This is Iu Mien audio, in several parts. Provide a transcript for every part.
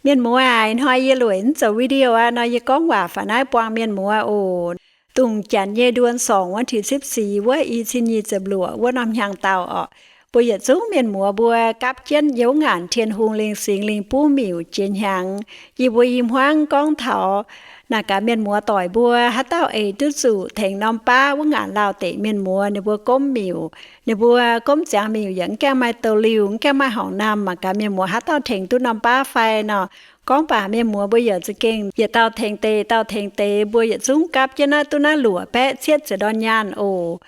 Mienh muoz aac, hnoi yie lueic mv zoux video aqv nor, yie gorngv waac faaux naaiv buangh mienh muoz oc. Dongh janx nyei เดือนสอง วันที่สิบสี่ wuov, i cin nyic ziepc luoqc wuov norm hnyangx dauh orqc, mbuo yietc zungv mienh muoz mbuo gapv jienv yiem wuov ngaanc Tin-Hungh lingh singx lingh buv miuc jiex hnyangx. Yie mbuo i hmuangv gorngv taux naaic gaax mienh muoz doic mbuo haaix dauh eix duqv zuqc tengx norm baav wuov ngaanc lauh deic mienh muoz ninh mbuo gomv miuc, ninh mbuo gomv ziangx miuc yaac mv gaengh maaih douz-liuh, mv gaengh maaih horngc naamh, mangc gaax mienh muoz haaix dauh tengx duqv norm baav fai nor. Gorngv baac mienh muoz mbuo yaac za'gengh yietc dauh tengx deix, dauh tengx deix, mbuo yietc zungv gapv jienv naaiv duqv naaiv luoqc baeqv cietv ziepc ndorn nyaanh oc.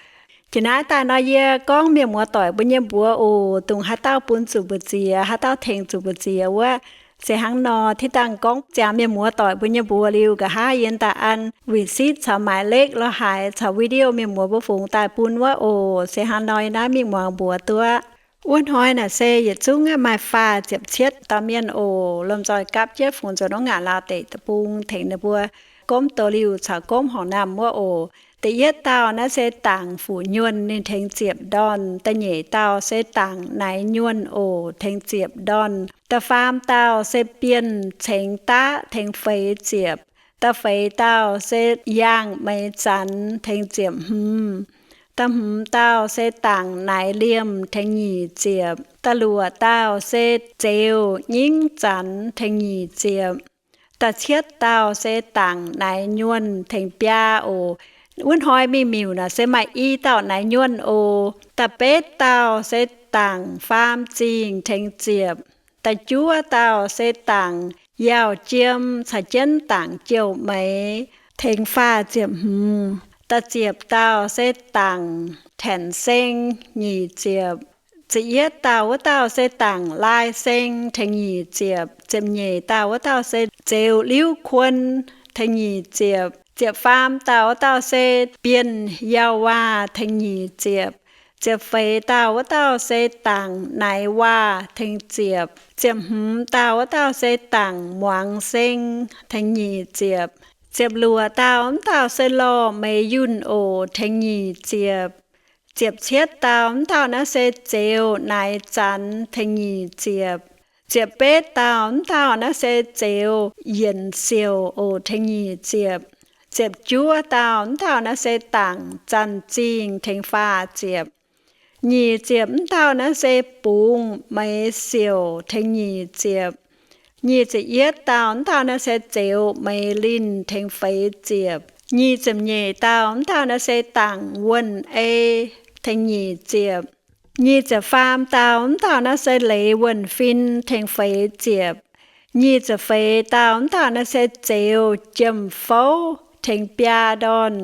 Jiex naaiv daaih nor yie gorngv mienh muoz doic mbuo nyei mbuox oc. Dongh haaix dauh bun zuqc mbu'ziex, haaix dauh tengx zuqc mbu'ziex wuov, se hnangv nor. Tiv dangh gorngv ziangx mienh muoz doic mbuo nyei mbuox liuz, nqa'haav yie daaih an receipt caux หมายเลข lorz haaix caux video mienh muoz mbuo fungx daaih bun wuov oc. Se hnangv nor, naaiv mingh muangx mbuox duqv. Wuov hnoi naaic se yietc zungv maaih faah ziepc cietv dauh mienh oc, lomh nzoih gapv jienv fungx nzuonx wuov ngaanc lauh deic deic-bung tengx ninh mbuo gomv douz-liuh caux gomv horngc naamh wuov oc. Da'yietv dauh naaiv se Dangc Fuc Nyuonh, ninh tengx ziepc ndorn. Da'nyeic dauh se Dangc Naiz Nyuonh oc, tengx ziepc ndorn. Da'faam dauh se Bienh Cengx Daqv, tengx feix ziepc. Da'feix dauh se Yaangh Meix Zanx, tengx ziepc hmz. Da'hmz dauh se Dangc Naiz Liemh, tengx nyic ziepc. Da'luoqc dauh se Zeux Nyingv Zanx, tengx nyic ziepc. Da'cietv dauh se Dangc Naiz Nyuonh, tengx biaa oc. Wuov hnoi mingh miuc naaic se maaih i dauh Naiz Nyuonh oc. Da'betv dauh se Dangc Faam Zingh, tengx ziepc. Da'juov dauh se Dangc Yaauh Jiem caux jienv Dangc Jouh Meix, tengx faah ziepc hmz. Da'ziepc dauh se Dangc Tanc Seng, nyic ziepc. Ziepc yietv dauh wuov dauh se Dangc Lai Seng, tengx nyic ziepc. Ziepc nyeic dauh wuov dauh se Zeux Liuv Kuon, tengx nyic ziepc. Ziepc faam dauh wuov dauh se Bienh Yaauh Waac, tengx nyic ziepc. Ziepc feix dauh wuov dauh se Dangc Naiz Waac, tengx ziepc. Ziepc hmz dauh wuov dauh se Dangc Muangz Seng, tengx nyic ziepc. Ziepc luoqc dauh wuov dauh se Lorh Meix Yunh oc, tengx nyic ziepc. Ziepc cietv dauh wuov dauh naaiv se Zeux Naiz Zanx, tengx nyic ziepc. Ziepc betv dauh wuov dauh naaiv se Zeux Yienc Siouc oc, tengx nyic ziepc. Ziepc juov dauh wuov dauh naaiv se Dangc Zanc Zingh, tengx faah ziepc. Nyic ziepc wuov dauh naaiv se Bungx Meix Siouc, tengx nyic ziepc. Nyic ziepc yietv dauh wuov dauh naaiv se Zeux Meix Linh, tengx feix ziepc. Nyic ziepc nyeic dauh wuov dauh naaiv se Dangc Wuonh Ei, tengx nyic ziepc. Nyic ziepc faam dauh wuov dauh naaiv se Leiz Wuonh Fin, tengx feix ziepc. Nyic ziepc feix dauh wuov dauh naaiv se Zeux Jiem Fouv, tengx biaa ndorn.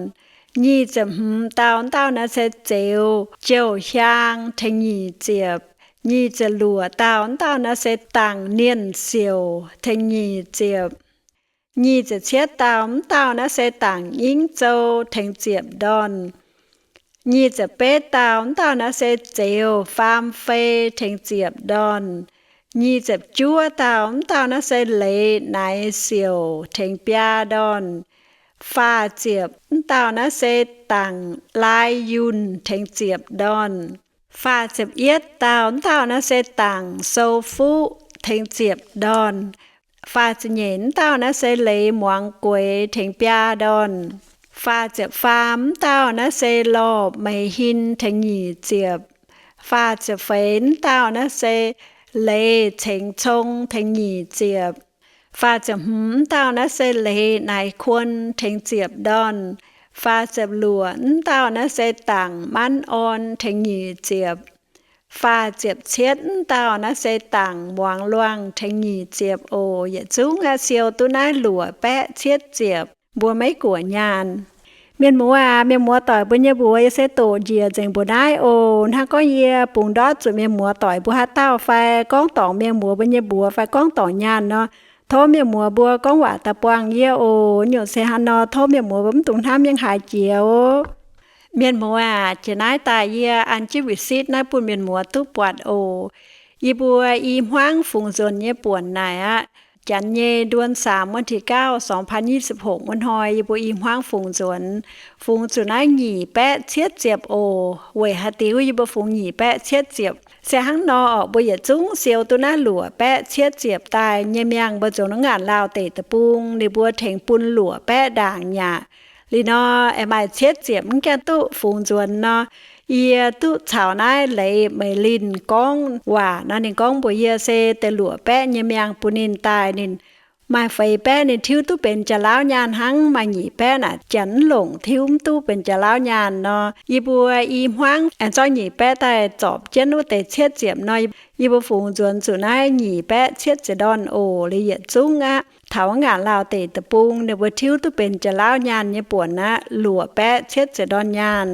Nyic ziepc hmz dauh wuov dauh naaiv se Zeux Jouh Hiaang, tengx nyic ziepc. Nyic ziepc luoqc dauh wuov dauh naaiv se Dangc Nienh Siouc, tengx nyic ziepc. Nyic ziepc cietv dauh wuov dauh naaiv se Dangc Nyingv Zou, tengx ziepc ndorn. Nyic ziepc betv dauh wuov dauh naaiv se Zeux Faam Fei, tengx ziepc ndorn. Nyic ziepc juov dauh wuov dauh naaiv se Leiz Naiz Siouc, tengx biaa ndorn. Faah ziepc wuov dauh naaiv se Dangc Lai Yunh, tengx ziepc ndorn. Faah ziepc yietv dauh wuov dauh naaiv se Dangc Sou Fuqv, tengx ziepc ndorn. Faah ziepc nyeic wuov dauh naaiv se Leiz Muangz Gueix, tengx biaa ndorn. Faah ziepc faam wuov dauh naaiv se Lorh Meix Hin, tengx nyic ziepc. Faah ziepc feix wuov dauh naaiv se Leiz Cengx Cong, tengx nyic ziepc. Faah ziepc hmz wuov dauh naaiv se Leiz Naiz Kuon, tengx ziepc ndorn. Faah ziepc luoqc wuov dauh naaiv se Dangc Manv Orn, tengx nyic ziepc. Faah ziepc cietv wuov dauh naaiv se Dangc Muangz Luangh, tengx nyic ziepc oc. Yietc zungv aeqv, siou duqv naaiv luoqc baeqv cietv ziepc, mbuo maiv guoqv nyaanh. Mienh muoz aac, mienh muoz doic mbuo nyei mbuox yie se doqc njiec nzengc mbuox naaiv oc. Hnangv gorngv yie bungx ndortv zuqc mienh muoz doic mbuo haaix dauh fai gorngv dorngc mienh muoz mbuo nyei mbuox fai gorngv dorngc nyaanh nor, tov mienh muoz mbuo gorngv waac daaih buangh yie oc. Nyungc se hnangv nor, tov mienh muoz mbuo mv dungx hnamv mienh haaix jiex oc. Mienh muoz aac, jiex naaiv daaih yie an jienv receipt naaiv bun mienh muoz duqv buatc oc. Yie mbuo i hmuangv fungx nzuonx nyei buonc naaic aqv, Janx nyei เดือนสาม วันที่เก้า สองพันยี่สิบหก wuov hnoi yie mbuo i hmuangv fungx nzuonx, fungx zuqc naaiv nyic baeqv cietv ziepc oc. Weic haaix diuc yie mbuo fungx nyic baeqv cietv ziepc? Se hnangv nor orqc, mbuo yietc zungv siou duqv naaiv luoqc baeqv cietv ziepc daaih nyei miangh mbuo nzuonx wuov ngaanc Laauh deic-bung, ninh mbuo tengx bun luoqc baeqv ndaangc nyaqc. Liuz nor, aengx maaih cietv ziepc mv gaengh duqv fungx nzuonx nor, yie duqv caux naaiv leiz Meiz Linh gorngv waac nor, ninh gorngv mbuox yie se deix luoqc baeqv nyei miangh bun ninh daaih, ninh maaih feix baeqv ninh tiuv duqv benx jaax-lauv nyaanh hnangv, maaih nyic baeqv naaic janx mv longc, tiuv mv duqv benx jaax-lauv nyaanh nor. Yie mbuo i hmuangv aengx zorqv nyic baeqv daaih zorpc jienv wuov deix cietv ziepc nor, yie mbuo fungx nzuonx zuqc naaiv nyic baeqv cietv ziepc ndorn oc. Liuz yietc zungv aqv, taux wuov ngaanc Laauh deic-bung ninh mbuo tiuv duqv benx jaax-lauv nyaanh nyei buonc aqv, luoqc baeqv cietv ziepc ndorn nyaanh.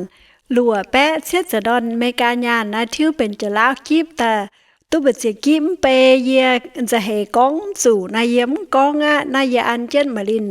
Luoqc baeqv cietv ziepc ndorn Meigaa nyaanh naaiv tiuv benx jaax-lauv gipv daaih, duqv mbu'ziex gipv mv bei. Yie nza'heix gorngv mv zuqc naaiv, yie mv gorngv aqv. Naaiv yie an jienv Meiz Linh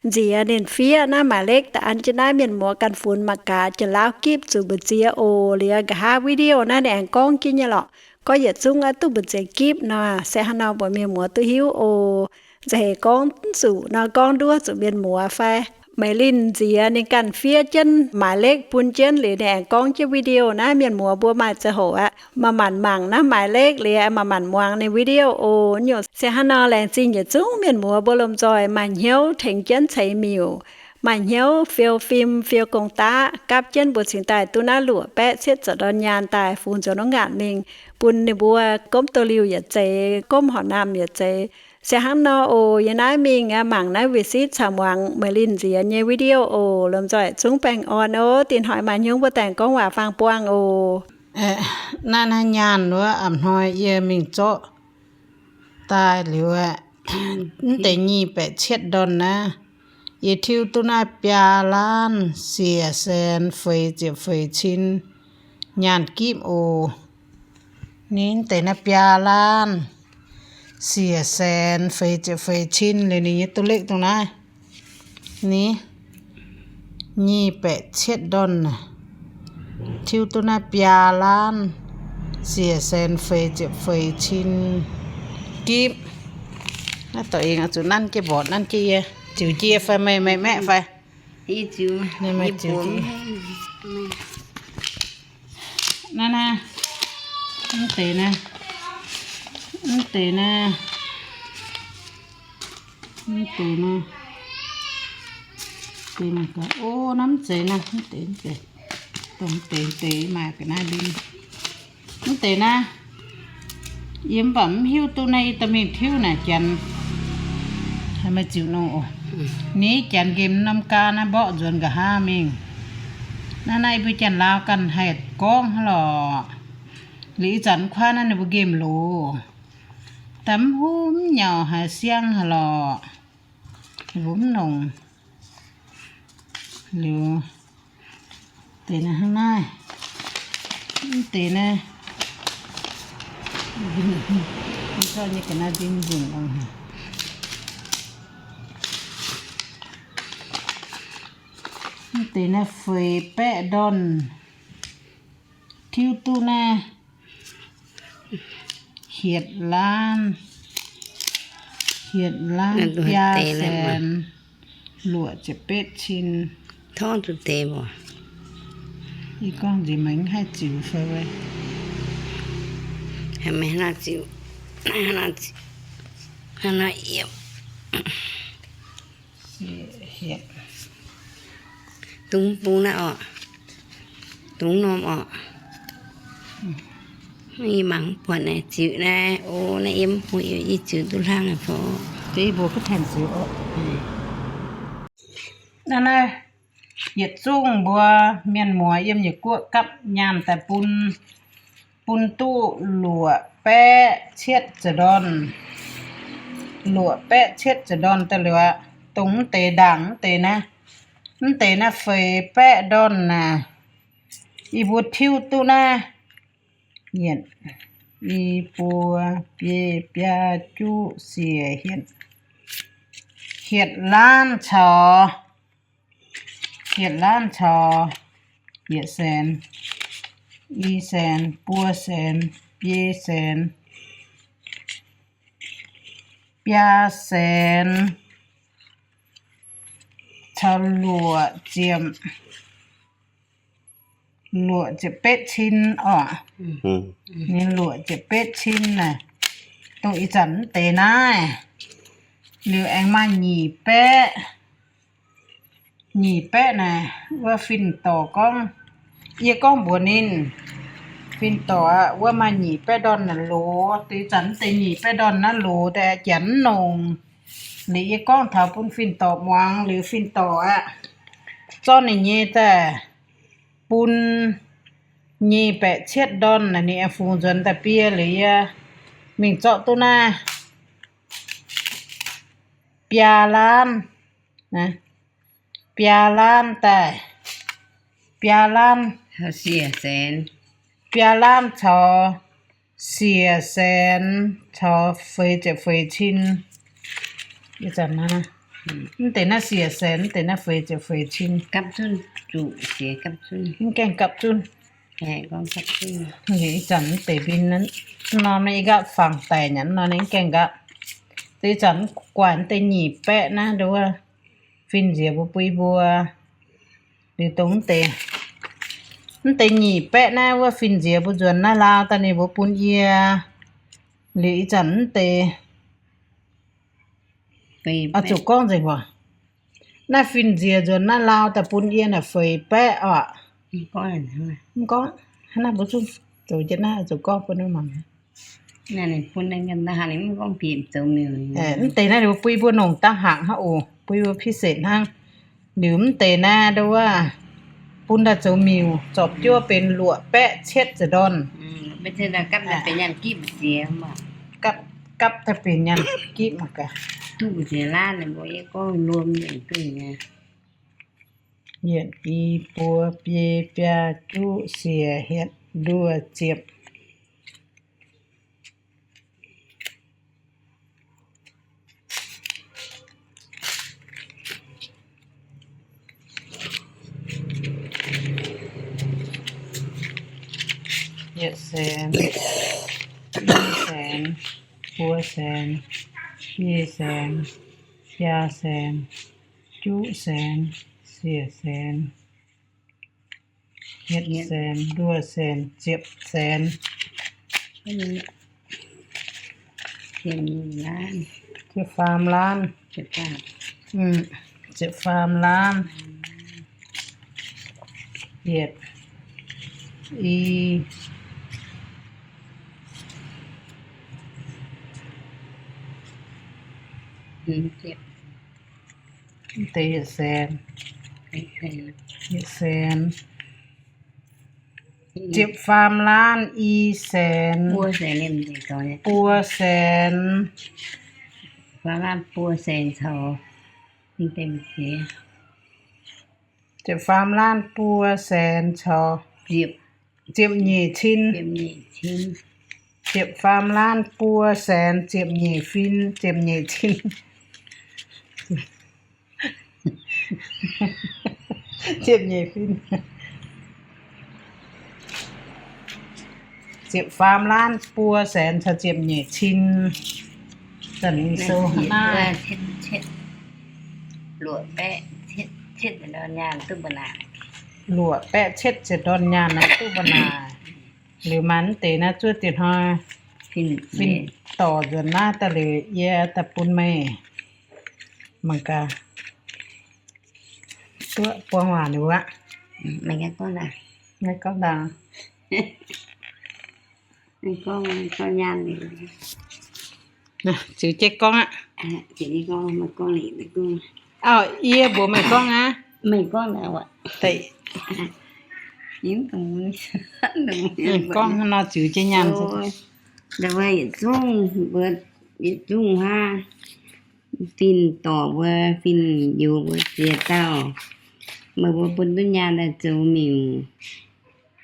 nziex ninh fiev naaiv maaiz lekv daaih an jienv naaiv mienh muoz ganh funx mangc gaax jaax-lauv gipv zuqc mbu'ziex oc. Liuz nqa'haav video naaiv ninh aengx gorngv jienv nyei lorqc. Gorngv yietc zungv aqv duqv mbu'ziex gipv nor, se hnangv nor mbuox mienh muoz duqv hiuv oc. Nza'heix gorngv mv zuqc nor, gorngv nduov zuqc mienh muoz fai? Meiz Linh nziex ninh ganh fiev jienv maaiz lekv bun jienv liuz ninh aengx gorngv jienv video naaiv, mienh muoz mbuo maaih ziangh hoc aqv, maaih manc mangc naaiv maaiz lekv liuz maaih manc muangx ninh video oc. Nyungc se hnangv nor, laengz zingh yietc zungv mienh muoz mbuo lomh nzoih maaih hnyouv tengx jienv ceix miuc, maaih hnyouv fiou fim fiou gong-daqv gapv jienv mbuo cingx daaih duqv naaiv luoqc baeqv cietv ziepc ndorn nyaanh daaih fungx nzuonx wuov ngaanc mingh bun ninh mbuo gomv douz-liuh yietc zeiz, gomv horqc naamh yietc zeiz. Se hnangv nor oc, yie naaiv mingh aqv, mangc naaiv Wei Sitv caux muangx Meiz Linh nziex nyei video oc. Lomh nzoih zungv baengh orn oc. Dinh hnoi maaih hnyouv mbuo daaih gorngv waac faang buangh oc. Naaiv, naaiv nyaanh wuov, a'hnoi yie mingh zorqv daaih liuz, mv deix nyic baeqv cietv ndorn naaiv, yie tiuv duqv naaiv biaa laanh siec saenx feix ziepc feix cin nyaanh gipv oc. Ni, mv deix naaiv biaa laanh siec saenx feix ziepc feix cin liuz ninh nyei duqv lekv dongh naaiv. Ni, nyic baeqv cietv ndorn, tiuv duqv naaiv biaa laanh siec saenx feix ziepc feix cin gipv. Naaiv dorh ing zuqc nanv jienv mborqc nanv jienv yie. Ziux jiex fai meih, meih maeqv fai? Naaiv naaiv, mv deix naaiv, mv deix naaiv, mv deix naaiv, deix naaiv gaax. O, naaiv mv zeiz naaiv, mv deix, mv deix, dongh deix deix maaih ga'naaiv ndin. Mv deix naaiv, yie mv baac mv hiuv duqv naaiv i da'mingh tiuv naaic janx. Haih maaih ziux nongh oc. Ni, janx nqemh norm gaa naaiv mborqv nzuonx nqa'haav mingh. Naaiv naaiv mbuo Janx-Laauv ganh haih gorngv hnangv lorqc. Liuz ih zanc kuaaiv naaiv ninh mbuo nqemh loz, da'mv huv mv nyauc haiz siang haic lorqc. Mbuo mv nongc. Liuz deix naaiv hnangv naaiv, mv deix naaiv, mv zorqv nyei ga'naaiv ndin nzunc longx haic. Mv deix naaiv feix baeqv ndorn, tiuv duqv naaiv hietc laanh, hietc laanh biaa saenx luoqc ziepc betv cin. Torngv duqv deix mbuo. Yie gorngv nziex meih mv haih ziux fai? Meih hnangv naaiv ziux, hnangv naaiv yiem. Dungx bung naaiv orqc. Dungx norm orqc. Yie mangc buatc naaiv ziux naaiv, o, naaiv yiem bung yie ziux duqv hlang aqv fai? Deix mbuo kuv tengx ziux orqc. Naaiv naaiv yietc zungv mbuo mienh muoz yiem yietc guoqv gapv nyaanh daaih bun, bun duqv luoqc baeqv cietv ziepc ndorn, luoqc baeqv cietv ziepc ndorn daaih liuz aqv. Dongh mv deix ndaangc mv deix naaiv, mv deix naaiv feix baeqv ndorn naaic, yie mbuo tiuv duqv naaiv yietc, i, buo, biei, biaa, juqv, siec, hietc, hietc laanh caux, hietc laanh caux yietc saenx, i saenx, buo saenx, biei saenx, biaa saenx caux luoqc ziepc, luoqc ziepc betv cin oc. Ninh luoqc ziepc betv cin naaic, dongh ih zanc mv deix naaiv. Liuz aengx maaih nyic baeqv, nyic baeqv naaic wuov fin-dorc gorngv, yie gorngv mbuox ninh, fin-dorc aac, wuov maaih nyic baeqv ndorn naaic loz, deix zanc mv deix nyic baeqv ndorn naaiv loz daaih janx mv nongc. Liuz yie gorngv taux bun fin-dorc muangx, liuz fin-dorc aac, zorqv ninh nyei daaih bun nyei baeqc cietv ndorn naaic, ninh aengx fungx nzuonx daaih biei, liuz yie mingh zorqv duqv naaiv biaa laanv, biaa laanv daaih, biaa laanv, biaa laanv caux siec saenx caux feix ziepc feix cin. Mv deix naaiv siec saenx, mv deix naaiv feix ziepc feix cin. Mv gaengh gapv zunv. Ih zanc mv deix mbin norm naaiv ih nqaapv fangx daic nyanc nor, mv gaengh nqaapv. Deix zanc guaaic mv deix nyic baeqv naaiv nduov, fin-nziex mbuo bui mbuo. Liuz dongh mv deix, mv deix nyic baeqv naaiv wuov fin-nziex mbuo nzuonx naaiv laau daaih ninh mbuo bun yie. Liuz ih zanc mv deix oix zuqc gorngv nzengc waac. Naaiv fin-nziex nzuonx naaiv laau daaih bun yie naaic feix baeqv oc. Mv gorngv, hnangv naaiv mbuo zungv zoux jienv naaiv oix zuqc gorngv bun ninh mangc. Mv deix naaiv ninh mbuo bui mbuo nongc dangh hangc hnangv oc, bui mbuo พิเศษ hnangv. Liuz mv deix naaiv nduov, bun daaih zoux miuc, zorpc juov benx luoqc baeqv cietv ziepc ndorn. Gapv daaih benx nyaanh gipv mangc gaax. Yietc, i, buo, biei, biaa, juqv, siec, hietc, nduoh, ziepc. Yietc saenx, i saenx, buo saenx, biei saenx, biaa saenx, juqv saenx, siec saenx, hietc saenx, nduoh saenx, ziepc saenx. Ziepc faam laanv. Ziepc faam laanv. Yietc, i, deix yietc saenx, yietc saenx, ziepc faam laanv, i saenx, buo saenx, ziepc faam laanv buo saenx caux ziepc nyeic cin. Ziepc faam laanv buo saenx ziepc nyeic fin, ziepc nyeic cin. Ziepc nyeic fin. Ziepc faam laanv buo saenx caux ziepc nyeic cin. Zanc mingh sou hnangv naaiv. Luoqc baeqv cietv ziepc ndorn nyaanh naaiv duqv mbuo naaic. Liuz maaih mv deix naaiv zuov diex hnoi fin-dorc nzuonx naaiv daaih liuz yie daaih bun meih mangc gaax. Duqv buang waac liuz aqv. Meih gorngv ndaangc. Ziux jienv gorngv aqv. Auv, yie mbuox meih gorngv aqv. Gorngv nor ziux jienv nyaanh. Yietc zungv, yietc zungv hnangv. Fin-dorc mbuo, fin-nziex mbuo ziex dauh, meih mbuo bun duqv nyaanh daaih zoux miuc,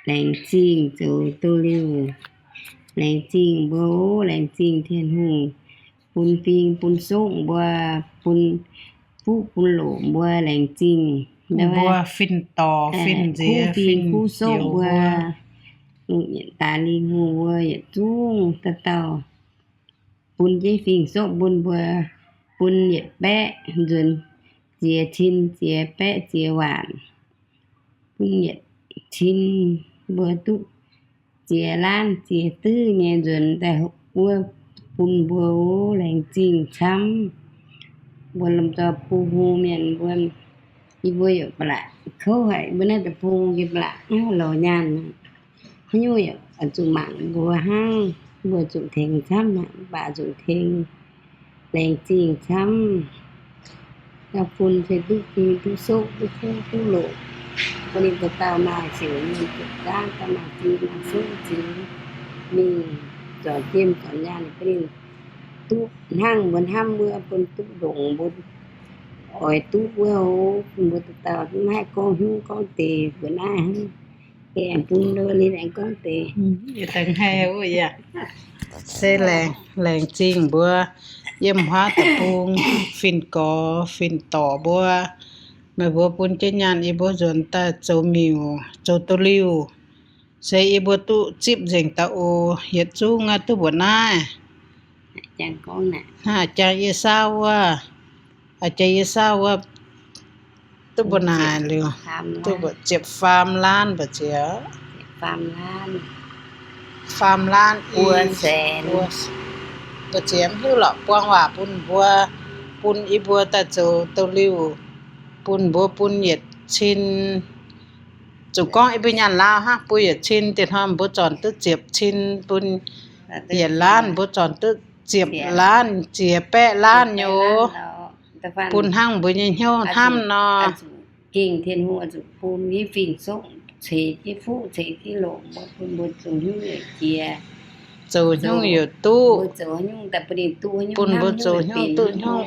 laengz zingh zoux doz-liuh. Laengz zingh mbuo, laengz zingh Tin-Hungh bun fing bun soqv mbuo, bun fuqv bun loqc mbuo, laengz zingh mbuo fin-dorc, fin-nziex, kuv fing kuv soqv mbuo, yietc daaih lingh hungh mbuo yietc zungv dauh dauh. bun jienv fing-soqv bun mbuo, bun yietc baeqv nzuonx ziex cin ziex baeqv ziex waanc. Bun yietc cin mbuo duqv ziex laanv ziex duqv nyei nzuonx daaih wuov bun mbuo, laengz zingh camv. Mbuo lomh nzoih bun hungh mienh mbuo, yie mbuo yaac ba'laqc kouv haic, mbuo naaiv deic-bung yie ba'laqc lorz nyaanh. Haaix nyungc yaac zuqc mangc mbuo hnangv, mbuo zuqc tengx camv, mv baac zuqc tengx laengz zingh camv. Yaac bun se duqv fing duqv soqv duqv kuv duqv loqc. Bun ninh dauh dauh maaih siouc nyei ziepc zaangv, dauh maaih fing maaih soqv ziux mingh zornc jiem zornc nyaanh bun ninh duqv hnangv mbuo hnamv wuov, bun duqv ndongc mbuo oix duqv wuov oc. Bun mbuo dauh dauh maiv haih gorngv hnyouv gorngv deix mbuo naaiv hnangv. Aengx bun ninh aengx gorngv deix. Yie daaih haih wuov yaac se laengz, laengz zingh mbuo yiem huaav deic-bung fin-gorx fin-dorc mbuo. Meih mbuo bun jienv nyaanh yie mbuo nzuonx daaih zoux miuc zoux douz-liuh. Se yie mbuo duqv zipv nzengc daaih oc. Yietc zungv aqv duqv mbuoqc naaiv. Hnangv jangx yie saauv wuov, aa, jangx yie saauv wuov, duqv mbuo naaic liuz, duqv mbuo ziepc faam laanv mbu'ziex, faam laanv, mbu'ziex mv hiuv lorqc, buang waac bun mbuo, bun yie mbuo daaih zoux douz-liuh, bun mbuo bun yietc cin. Zuqc gorngv yie mbuo nyaanh Laauv hnangv, bun yietc cin diex hnoi mbuo zornc duqv ziepc cin, bun yietc laanv mbuo zornc duqv ziepc laanv, ziex baeqv laanv nyei oc. Bun hnangv mbuo nyei hnyouv hnamv nor, gengh Tin-Hungh zuqc bun nyei fing-soqv ceix jienv fuqv ceix jienv longc, mbuo bun mbuo zoux hnyouv yaac jiex, zoux hnyouv yaac duqv, bun mbuo zoux hnyouv duqv hnyouv,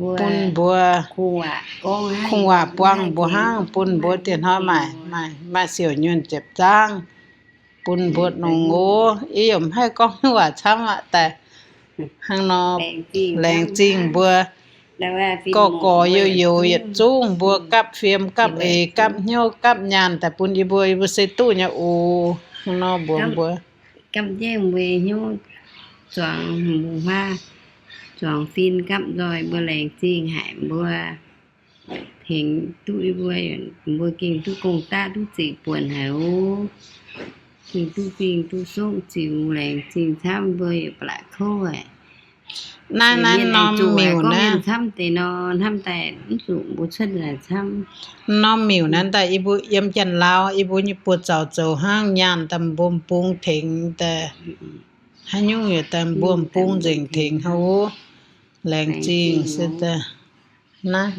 bun mbuo kungx waac buang mbuo hnangv, bun mbuo diex hnoi maaih, maaih, maaih siouc nyuonh ziepc zaangv, bun mbuo longx oc. Yie yaac mv haih gorngv waac camv aqv daaih. Hnangv nor, laengz zingh mbuo gorx-gorx youz-youz yietc zungv mbuo gapv fiem gapv eix gapv hnyouv gapv nyaanh daaih bun yie mbuo, yie mbuo se duqv nyei oc. Hnangv nor mbuox mbuo, gapv jienv mbuo hnyouv zuangx hungh huaav, zuangx fin gapv nzoih mbuo laengz zingh haic mbuo tengx duqv yie mbuo, mbuo gengh duqv gong-daqv duqv ziqc buonc haic oc. Gengh duqv fing duqv soqv ziux laengz zingh camv, mbuo yaac ba'laqc kouv haic. Naaiv, naaiv norm miuc naaiv, camv deix nor, hnamv daaih mv zuqc mbuo cuotv naaic camv. Norm miuc naaiv daaih yie mbuo yiem Janx-Laauv, yie mbuo nyei buoz-zaux zoux hnangv nyaanh daaih mbuo bung tengx daaih, haaix nyungc yaac daaih mbuo bung nzengc tengx haic oc. Laengz zingh se daaih naaiv.